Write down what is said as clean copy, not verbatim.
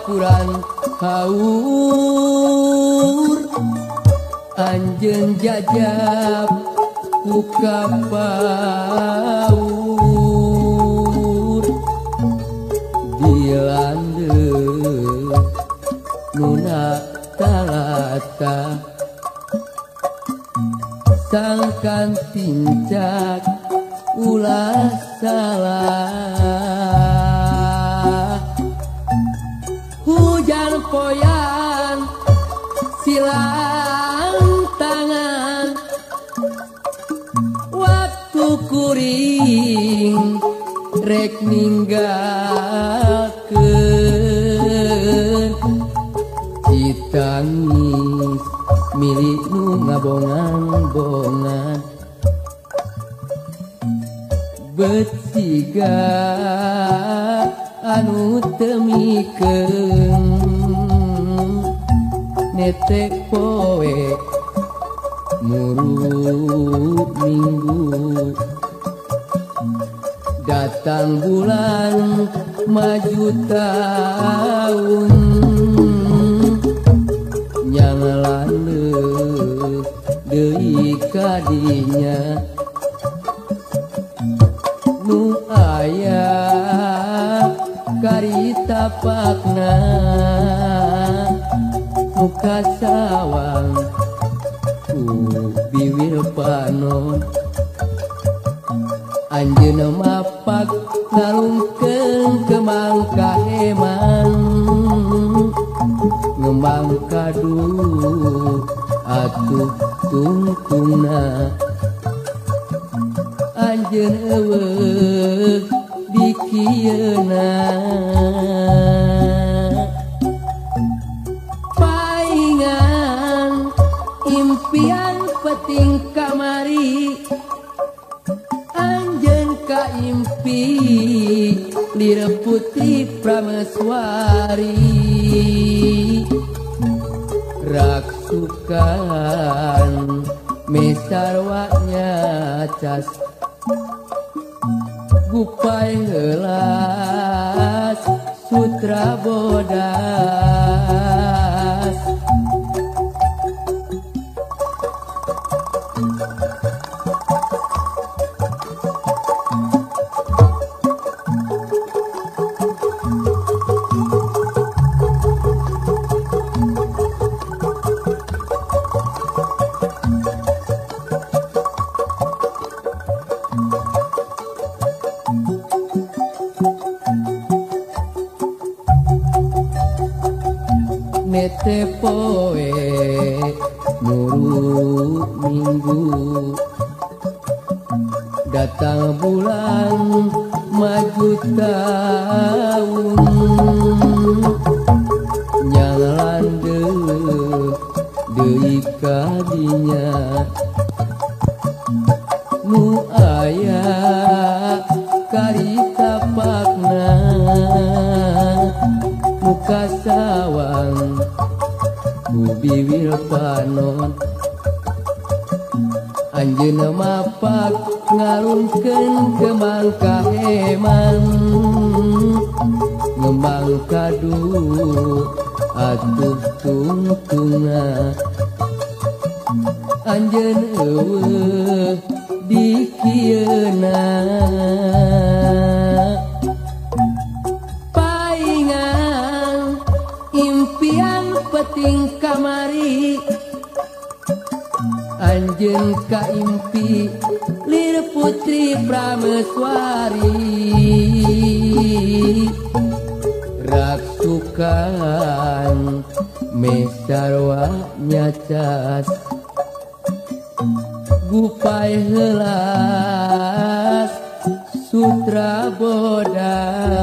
Lapuran haur anjeun jajab ku kapaur dilandeuk nuna talata sangkan tincak ulah salah hujan poyan silang tangan waktu kuring rek ninggalkeun ditangis milik nu ngabongan-bongan bet siga anu teu mikeun netek poe muru minggu datang bulan maju tahun nyangaleuh deui kadinya nu aya karita pakna muka sawang ku biwir panon anjeunna mapak ngalungkeun kemang kaheman ngembang kadu atuh tungtungna anjeun eueuh dikieuna paingan impian penting kamari anjeun kaimpi lir putri prameswari raksukan mesarwanya cas gupai heulas sutra bodas. Nete poe muru minggu datang bulan maju tahun nyalandeuk deui kadinya nu aya karita pakna muka sawang ku biwir panon anjeunna mapak ngalungkeun kembang kaheman ngembang kadu atuh tungtungna anjeun eueuh dikieuna paingan impian penting kamari anjeun kaimpi lir putri prameswari raksukan mesarwa nyacas gupai heulas sutra bodas.